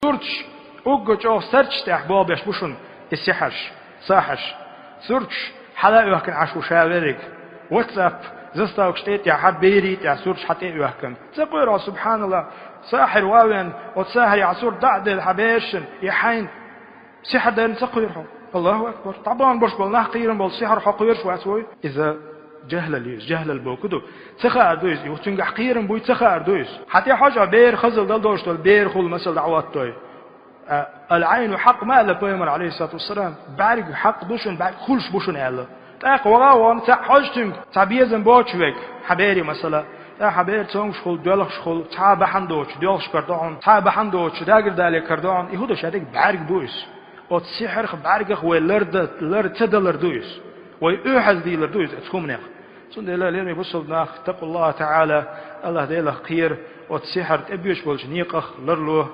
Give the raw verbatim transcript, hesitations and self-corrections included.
Сурташ, уггар чӀоагӀа сурташ тӀехь болх беш бу шуна и сихьарш, сахьарш. Сурташ хьала а оьхкина Ӏаш ву ша верриг. WhatsApp заставкаш тӀе а тӀехьа, берий тӀехь сурташ хьа тӀе а оьхкина. Ца кхоьру хьо, субхьаналлахӀ, сахьар ву вен, оцу сахьаре хьан сурт дӀа а делла хьан берашна, и хьайна сихьар дарна ца кхоьру хьо. Аллаху акбар. ДӀабахана болуш болу нах кхерам болу сихьар хьо кхоьруш вац вай? Иза жахӀлал ю иза, жахӀлал бохург ду. Ца хаар ду иза, и цуьнгахь кхерам буй, ца хаар ду иза. Хьан тӀе хьожа бер хазал дала долуш долу бер хула масал дӀахӀоттадой. А, «Ал-Ӏайну хьакъ» ма аьлла пайхамар, алейхиссалату вассалам, бӀаьрг хьакъ ду шуна, бӀаьрг хуьлуш бу шуна аьлла. ТӀаккха вала а вахана, цхьаъ хьожа цуьнга, цхьа безам боцуш верг, хьан бере масала, тӀаккха хьан бер цомгуш хуьлу, доьлхуш хуьлу, цхьа а бахьана доцуш, доьлхуш карадо хьуна, цхьа а бахьана доцуш, дагардале карадо хьуна, и хӀун ду шадерг? БӀаьрг бу иза. Оцу сихьарх, бӀаьргах вай лар дан, лар ца далар ду иза. Вай оьхьаз дийлар ду иза оцу хӀуманех. Цундела, лераме бусалба нах, اتقوا الله تعالى, АллахӀ Делах кхера, оцу сихьар тӀебоьдуш болчу некъах ларло.